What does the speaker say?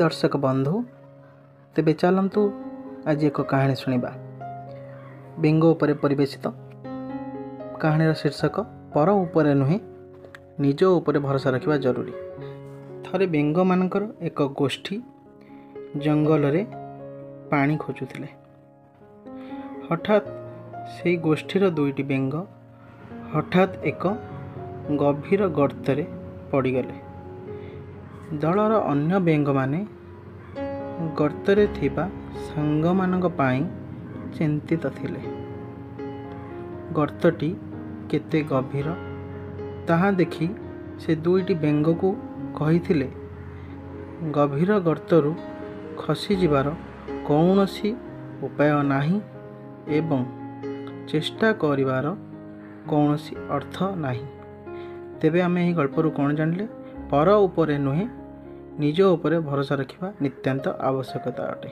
ଦର୍ଶକ ବନ୍ଧୁ, ତେବେ ଚାଲନ୍ତୁ ଆଜି ଏକ କାହାଣୀ ଶୁଣିବା, ବେଙ୍ଗ ଉପରେ ପରିବେଶିତ। କାହାଣୀର ଶୀର୍ଷକ ପର ଉପରେ ନୁହେଁ, ନିଜ ଉପରେ ଭରସା ରଖିବା ଜରୁରୀ। ଥରେ ବେଙ୍ଗମାନଙ୍କର ଏକ ଗୋଷ୍ଠୀ ଜଙ୍ଗଲରେ ପାଣି ଖୋଜୁଥିଲେ। ହଠାତ୍ ସେଇ ଗୋଷ୍ଠୀର ଦୁଇଟି ବେଙ୍ଗ ହଠାତ୍ ଏକ ଗଭୀର ଗର୍ତ୍ତରେ ପଡ଼ିଗଲେ। ଦଳର ଅନ୍ୟ ବେଙ୍ଗମାନେ ଗର୍ତ୍ତରେ ଥିବା ସାଙ୍ଗମାନଙ୍କ ପାଇଁ ଚିନ୍ତିତ ଥିଲେ। ଗର୍ତ୍ତଟି କେତେ ଗଭୀର ତାହା ଦେଖି ସେ ଦୁଇଟି ବେଙ୍ଗକୁ କହିଥିଲେ, ଗଭୀର ଗର୍ତ୍ତରୁ ଖସିଯିବାର କୌଣସି ଉପାୟ ନାହିଁ ଏବଂ ଚେଷ୍ଟା କରିବାର କୌଣସି ଅର୍ଥ ନାହିଁ। ତେବେ ଆମେ ଏହି ଗଳ୍ପରୁ କ'ଣ ଜାଣିଲେ? ପର ଉପରେ ନୁହେଁ, ନିଜ ଉପରେ ଭରସା ରଖିବା ନିତ୍ୟାନ୍ତ ଆବଶ୍ୟକତା ଅଟେ।